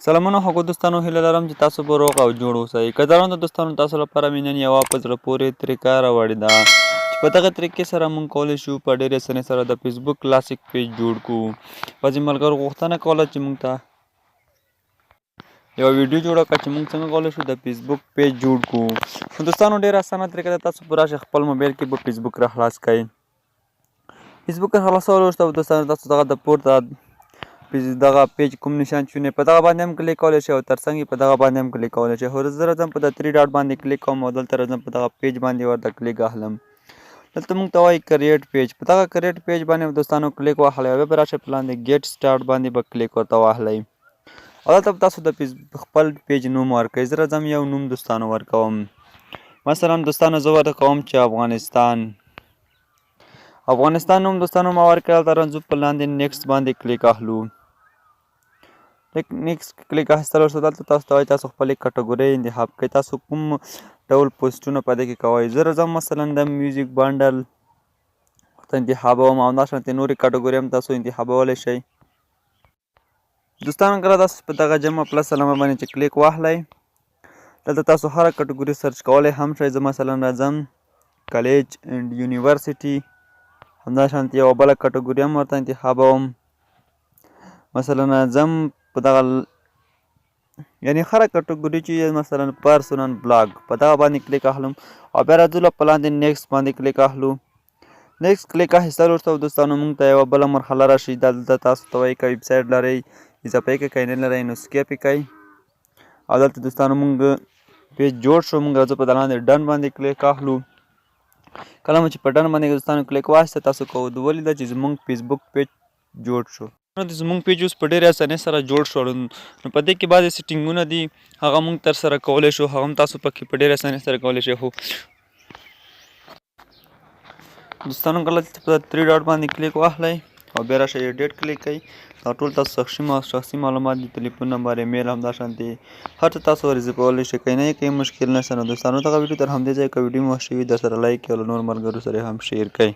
سلامونه خوږو دوستانو، هیله لرم چې تاسو به روغ او جوړ اوسئ. قدرمنو دوستانو، تاسو لپاره مې نن یوه په زړه پورې طریقه راوړې ده چې په دغه طریقې سره موږ کولی شو په ډېرې اسانۍ سره د فیسبوک کلاسیک پیج جوړ کړو. بعضې ملګرو غوښتنه کوله چې موږ ته یوه ویډیو جوړه کړه چې موږ څنګه کولی شو د فیسبوک پیج جوړ کړو. نو دوستانو، ډېره اسانه طریقه ده. تاسو به راشئ، خپل موبایل کې به فیسبوک را خلاص کړئ. فیسبوک خلاصولو وروسته دوستانو، تاسو دغه د پورته دغه پیج کوم نشان چې په دغه باندې هم کلیک کولی شئ او ترڅنګ یې په دغه باندې هم کلیک کولی شئ. خو زه راځم، په د 3 ډاټ باندې کلیک کوم او دلته راځم، په دغه پیج باندې ورته کلیک اخلم. دلته موږ ته وایي کریټ پیج. په دغه کریټ پیج باندې دوستانو کلیک واخلئ او بیا به راشئ، په لاندې ګیټ سټارټ باندې به کلیک ورته واخلئ او دلته تاسو د خپل پیج نوم ورکړئ. زه راځم، یو نوم دوستانو ورکوم. مثلا دوستانو، زه ورته کوم چې افغانستان. افغانستان نوم دوستانو ما ورکړ. دلته راځو، په لاندې نیکسټ باندې کلیک اخلو. نیکسټ کلیک اخیستلو وروسته دلته تاسو ته وایي تاسو خپلې کټګورۍ انتخاب کړئ، تاسو کوم ډول پوسټونه په دې کې کوئ. زه راځم، مثلا د میوزیک بنډل ورته انتخابوم او همدا شانتې نورې کټګورۍ هم تاسو انتخابولی شئ. دوستانو، کله تاسو په دغه جمع پلس علامه باندې چې کلیک واخلئ، دلته تاسو هره کټګوري سرچ کولی هم شئ. زه مثلا راځم، کالج اینډ یونیورسیټي، همدا شانتې یوه بله کټګوري هم ورته انتخابوم. مثلا راځم په دغه، یعنی هره کټګوري چې مثلا پرسونل بلاګ، په دغه باندې کلیک اخلم او بیا راځو له په لاندې نیکسټ باندې کلیک اخلو. نیکسټ کلیک اخیستلو وروسته دوستانو، موږ ته یوه بله مرحله راشي. دلته تاسو ته وایي که ویب سایټ لرئ اضافه یې کړئ، که نه لرئ نو سکیپ یې کړئ. او دلته دوستانو موږ پیج جوړ شو. موږ راځو، په لاندې ډن باندې کلیک اخلو. کله مو چې په ډن باندې دوستانو کلیک واخیسته، تاسو کو ولیده چې زموږ فیسبوک پیج جوړ شو. نو د زموږ پیج اوس په ډېرې اسانۍ سره جوړ شو. نو په دې کې بعضې سیټینګونه دي، هغه موږ ترسره کولی شو، هغه هم تاسو پکې په ډېرې اسانۍ سره کولی شئ. خو دوستانو، کله چې په 3 ډاټ باندې کلیک واخلئ او بیا راشئ، ایډیټ کلیک کړئ، دا ټول تاسو شخصي معلومات دي، تلیفون نمبر، ایمیل، همدا شان دي، هر څه تاسو ور اضافه شئ. که نه یې کوي مشکل نشته. نو دوستانو، دغه ویډیو تر همدې ځایه. که ویډیو مو خوښه وي، در سره لایک او له نورو ملګرو سره هم شیر کړئ.